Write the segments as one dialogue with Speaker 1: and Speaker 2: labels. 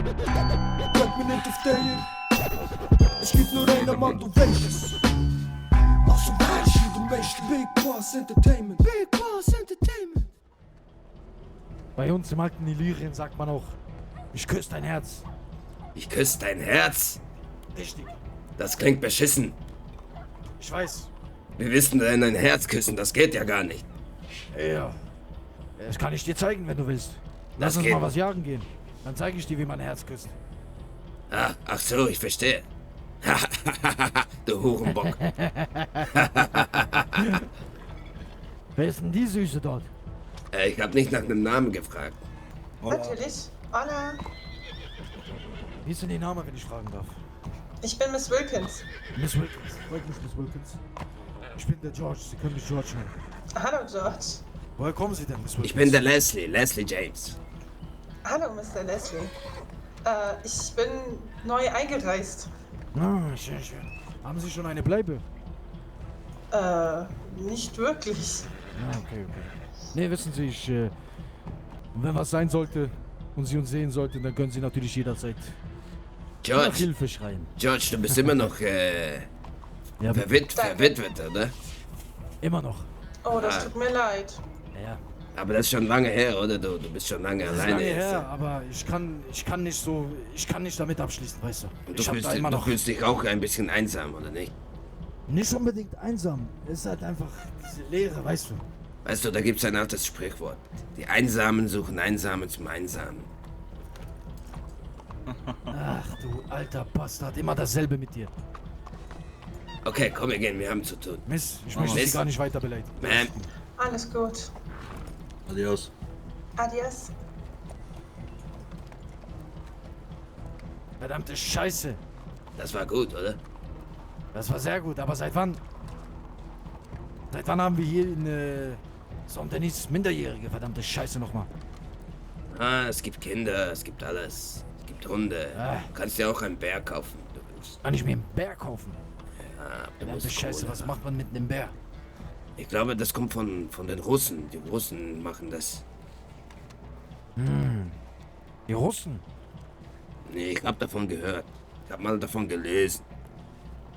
Speaker 1: Bleib mir nicht auf der. Es gibt nur einen Mann, du weißt es. Also weißt du möchtest Big Boss Entertainment. Big Boss Entertainment.
Speaker 2: Bei uns im alten Illyrien sagt man auch, ich küsse dein Herz.
Speaker 3: Ich küsse dein Herz?
Speaker 2: Richtig.
Speaker 3: Das klingt beschissen.
Speaker 2: Ich weiß.
Speaker 3: Wir wissen denn ein Herz küssen, das geht ja gar nicht.
Speaker 2: Ja. Das kann ich dir zeigen, wenn du willst. Lass uns
Speaker 3: geht.
Speaker 2: mal was jagen gehen. Dann zeige ich dir, wie man ein Herz küsst.
Speaker 3: Ah, ach so, ich verstehe. Du Hurenbock.
Speaker 2: Wer ist denn die Süße dort?
Speaker 3: Ich habe nicht nach einem Namen gefragt.
Speaker 4: Natürlich. Hola.
Speaker 2: Wie ist denn die Name, wenn ich fragen darf?
Speaker 4: Ich bin Miss Wilkins.
Speaker 2: Miss Wilkins. Freut mich, Miss Wilkins. Ich bin der George. Sie können mich George nennen.
Speaker 4: Hallo, George.
Speaker 2: Woher kommen Sie denn, Miss Wilkins?
Speaker 3: Ich bin der Leslie James.
Speaker 4: Hallo, Mr. Leslie. Ich bin neu eingereist.
Speaker 2: Ah, schön, schön. Haben Sie schon eine Bleibe?
Speaker 4: Nicht wirklich.
Speaker 2: Ah, okay. Nee, wissen Sie, wenn was sein sollte und Sie uns sehen sollten, dann können Sie natürlich jederzeit nach
Speaker 3: George,
Speaker 2: Hilfe schreien.
Speaker 3: George, du bist immer noch
Speaker 2: Ja,
Speaker 3: verwitwet, oder?
Speaker 2: immer noch.
Speaker 4: Oh, das tut mir leid.
Speaker 2: Ja.
Speaker 3: Aber das ist schon lange her, oder? Du bist schon lange
Speaker 2: Das ist
Speaker 3: alleine
Speaker 2: lange
Speaker 3: jetzt.
Speaker 2: her, aber ich kann nicht damit abschließen, weißt du.
Speaker 3: Und
Speaker 2: Ich hab da immer
Speaker 3: du
Speaker 2: noch
Speaker 3: fühlst dich auch ein bisschen einsam, oder nicht?
Speaker 2: nicht unbedingt einsam. Es ist halt einfach diese Leere, weißt du.
Speaker 3: Weißt du, da gibt's ein altes Sprichwort. Die Einsamen suchen Einsame zum Einsamen.
Speaker 2: Ach du alter Bastard, immer dasselbe mit dir.
Speaker 3: Okay, komm, wir gehen, wir haben zu tun.
Speaker 2: Miss, ich möchte Sie
Speaker 3: Miss.
Speaker 2: gar nicht weiter beleidigen.
Speaker 3: Ma'am,
Speaker 4: Alles gut.
Speaker 5: Adios.
Speaker 4: Adios.
Speaker 2: Verdammte Scheiße.
Speaker 3: das war gut, oder?
Speaker 2: Das war sehr gut, aber seit wann? Seit wann haben wir hier in Saint-Denis Minderjährige? Verdammte Scheiße nochmal.
Speaker 3: Ah, es gibt Kinder, es gibt alles. Es gibt Hunde.
Speaker 2: Ah.
Speaker 3: Du kannst dir auch einen Bär kaufen, wenn du willst.
Speaker 2: Kann ich mir einen Bär kaufen?
Speaker 3: Ah, du
Speaker 2: Verdammte
Speaker 3: musst
Speaker 2: Scheiße,
Speaker 3: Kohle
Speaker 2: was
Speaker 3: haben.
Speaker 2: macht man mit einem Bär?
Speaker 3: Ich glaube, das kommt von den Russen. Die Russen machen das.
Speaker 2: Die Russen?
Speaker 3: Nee, ich habe davon gehört. Ich habe mal davon gelesen.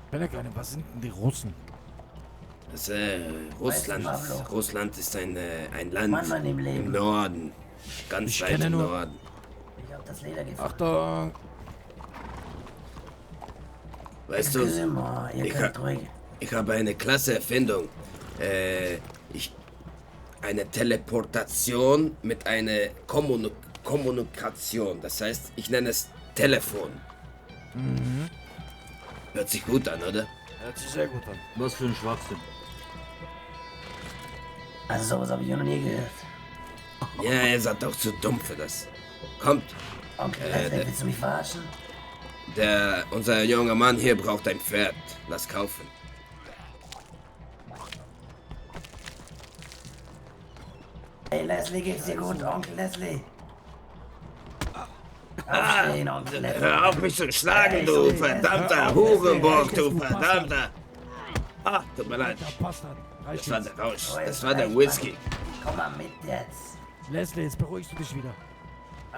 Speaker 2: Ich bin ja keine, was sind denn die Russen?
Speaker 3: Das, Russland.
Speaker 6: Pablo?
Speaker 3: Russland ist ein Land
Speaker 6: Mann im Leben.
Speaker 3: im Norden. Ganz
Speaker 2: Ich
Speaker 3: weit
Speaker 2: kenne
Speaker 3: im
Speaker 2: nur-
Speaker 3: Norden.
Speaker 6: Ich hab das Leder gefunden.
Speaker 2: Achtung!
Speaker 3: Weißt du,
Speaker 6: Excusez-moi, ihr
Speaker 3: ich
Speaker 6: könnt
Speaker 3: hab-
Speaker 6: ruhig.
Speaker 3: ich habe eine klasse Erfindung. Eine Teleportation mit einer Kommunikation. Das heißt, ich nenne es Telefon. Hört sich gut an, oder?
Speaker 2: Hört sich sehr gut an.
Speaker 5: Was für ein Schwachsinn.
Speaker 6: Also sowas habe ich noch nie gehört.
Speaker 3: Ja, ihr seid doch zu dumm für das. Kommt,
Speaker 6: Onkel Leslie, willst du mich verarschen?
Speaker 3: unser junger Mann hier braucht ein Pferd. Lass kaufen.
Speaker 6: Hey Leslie, geht's dir gut, Onkel Leslie? Aufstehen, Onkel Leslie.
Speaker 3: Hör auf mich zu schlagen,
Speaker 6: Hey,
Speaker 3: du
Speaker 6: sorry,
Speaker 3: verdammter
Speaker 6: Leslie.
Speaker 3: Hurenbock, du
Speaker 2: Leslie,
Speaker 3: verdammter. Ah, tut mir leid.
Speaker 2: Der Bastard. Reicht
Speaker 3: Das war
Speaker 2: jetzt.
Speaker 3: der Rausch.
Speaker 6: Oh,
Speaker 3: Das
Speaker 6: jetzt
Speaker 3: war der
Speaker 6: reicht,
Speaker 3: Whisky.
Speaker 6: Mann. Komm mal mit jetzt.
Speaker 2: Leslie, jetzt beruhigst du dich wieder.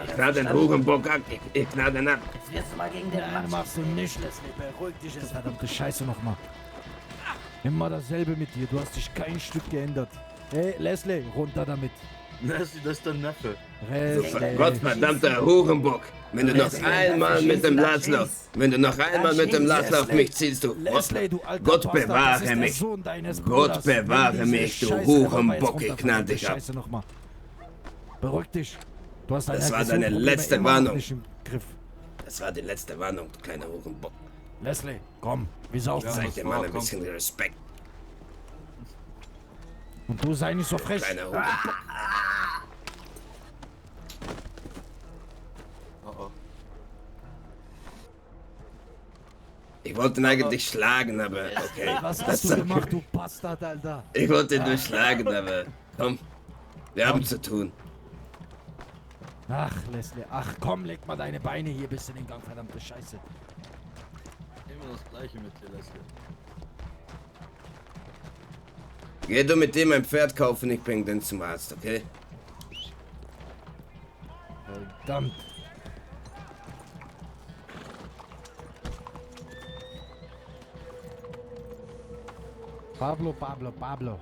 Speaker 3: Ich knall den Hurenbock ab. Ich knall den ab.
Speaker 6: Jetzt wirst du mal gegen den
Speaker 2: Nein,
Speaker 6: Mann.
Speaker 2: machst du nicht, Leslie. Beruhig dich jetzt, verdammte Scheiße nochmal. Immer dasselbe mit dir. Du hast dich kein Stück geändert. Hey, Leslie, runter damit.
Speaker 5: Leslie, das ist dein Neffe.
Speaker 2: Leslie.
Speaker 3: Gottverdammter Hurenbock. Wenn du noch einmal mit dem Laszlo, auf mich ziehst, du.
Speaker 2: Leslie, du alter
Speaker 3: Gott
Speaker 2: Bastard, das
Speaker 3: bewahre
Speaker 2: ist der
Speaker 3: mich.
Speaker 2: Sohn deines
Speaker 3: Gott
Speaker 2: Bruders.
Speaker 3: bewahre
Speaker 2: Nimm diese
Speaker 3: mich, du
Speaker 2: Scheiße
Speaker 3: Hurenbock,
Speaker 2: runter,
Speaker 3: ich knall
Speaker 2: verdammte
Speaker 3: dich ab.
Speaker 2: Scheiße nochmal. Beruhig dich. Du hast
Speaker 3: Das war
Speaker 2: Aggression-
Speaker 3: deine
Speaker 2: Probleme
Speaker 3: letzte
Speaker 2: immer noch
Speaker 3: Warnung.
Speaker 2: nicht im Griff.
Speaker 3: Das war die letzte Warnung, du kleiner Hurenbock.
Speaker 2: Leslie, komm, wir saufen.
Speaker 3: Zeig dir mal ein
Speaker 5: komm.
Speaker 3: bisschen Respekt,
Speaker 2: Und du sei nicht so frech.
Speaker 3: kleiner Hurenbock.
Speaker 5: Oh oh.
Speaker 3: Ich wollte ihn eigentlich schlagen, aber okay.
Speaker 2: Was hast du gemacht, du Bastard, Alter?
Speaker 3: Ich wollte ihn nur schlagen, aber komm, wir haben zu tun.
Speaker 2: Ach, Leslie, ach komm, leg mal deine Beine hier bis in den Gang, verdammte Scheiße.
Speaker 5: Immer das Gleiche mit dir, Leslie.
Speaker 3: Geh du mit dem ein Pferd kaufen, ich bring den zum Arzt, okay?
Speaker 2: Verdammt. Pablo, Pablo, Pablo.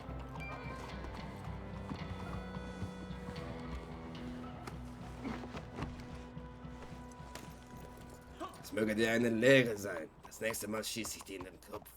Speaker 3: Es möge dir eine Lehre sein. Das nächste Mal schieße ich dir in den Kopf.